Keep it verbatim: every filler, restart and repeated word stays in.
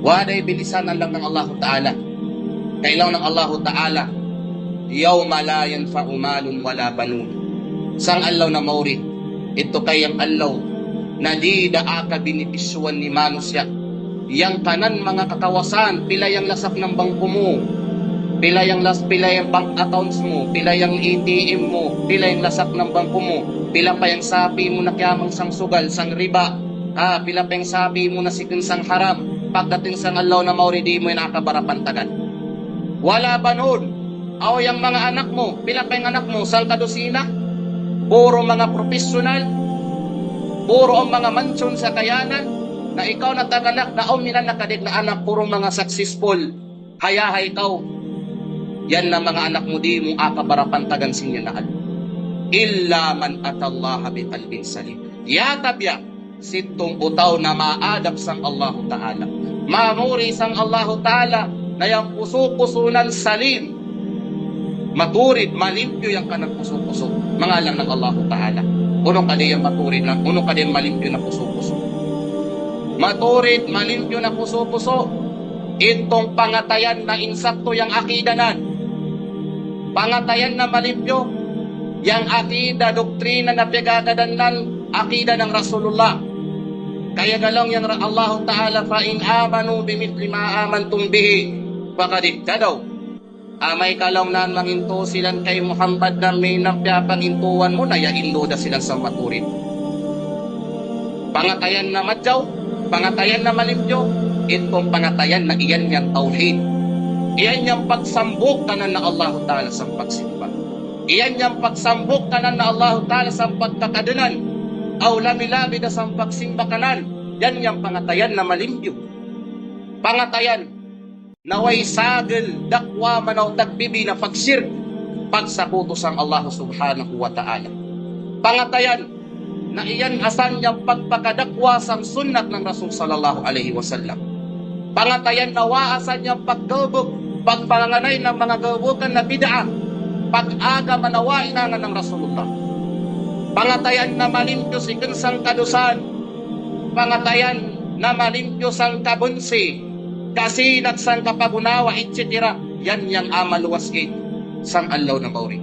Wada' ibilisan, laung nang Allahu Ta'ala. Kailaw nang Allahu Ta'ala, "Yawma la yanfa'u malun wala banun." Sang allaw na ma'uri, itu kayang allaw na di' da' aka binipisyuan ni manusiya' yang kanan manga kakawasan, pila yang lasak nang bangku mu, pila yang las-, pila yang bank accounts mu, pila yang A T M mu, pila yang lasak nang bangku mu, pila pa yang sapi mu na kiyamang sang sugal, sang riba, ah, pila pa yang sapi mu na si ken sang haram, pagdating sang allaw na ma'uri di' mu iyan aka barapantagan. Wala banun, aw yang manga anak mu, pila pa yang anak mu, sang kadusina, puro manga professional, puro awn manga mansion sa kayanan, na ikaw na taganak, na awn minan na kadig na anak, puro manga successful, hayahay kaw. Yan na manga anak mu di' mu aka barapantagan sin yan na allaw. Illa man atallaha biqalbin salim. Yata biya' sittung u tau na ma'adap sang Allahu Ta'ala, mamuri sang Allahu Ta'ala, na yang pusu-pusunan salim, maturid, malimpyu yang kanan pusu-pusu. Manga laung nang Allahu Ta'ala, unu kadi yang maturid na, unu kadi yang malimpyu na pusu-pusu? Maturid, malimpyu na pusu-pusu, intung pangatayan na insakto yang akidanan. Pangatayan na malimpyu, yang akida, doktrina na piyagagadannan akida nang Rasulullah. Kaya ga laung yang ra-, Allahu Ta'ala, "Fa in amanu bimithli ma amantum bihi faqad ihtadaw." Amay ka laung nan mangintu silan kay Muhammad na minan piyapangintuan mu, na iyan indu da silan sa maturid. Pangatayan na madjaw, pangatayan na malimpyu, intung pangatayan na iyan yang tauhid. Iyan yang pagsambuk kanan na Allahu Ta'ala sang pagsimba. Iyan yang pagsambuk kanan na Allahu Ta'ala sang pagkakadenan. Aw lami-lami da sang pagsimba kanan. Yan yang pangatayan na malimpyu. Pangatayan na way sagel dakwa manaw tagbibi na pagshirk, pagsakutu sang Allahu Subhanahu wa Ta'ala. Pangatayan na iyan asan yang pagpakadakwa sang sunnat nang Rasul sallallahu alaihi wasallam. Pangatayan na wa asan yang paggebuk, pagpanganganay nang manga gebukan na bid'ah, pag-aga manaw inangan nang Rasulullah. Pangatayan na malimpyu si ken sang kadusan. Pangatayan na malimpyu sang kabunsi, kasinag sang kapagunawa, et cetera. Yan yang amal waskit sang allaw na ma'uri.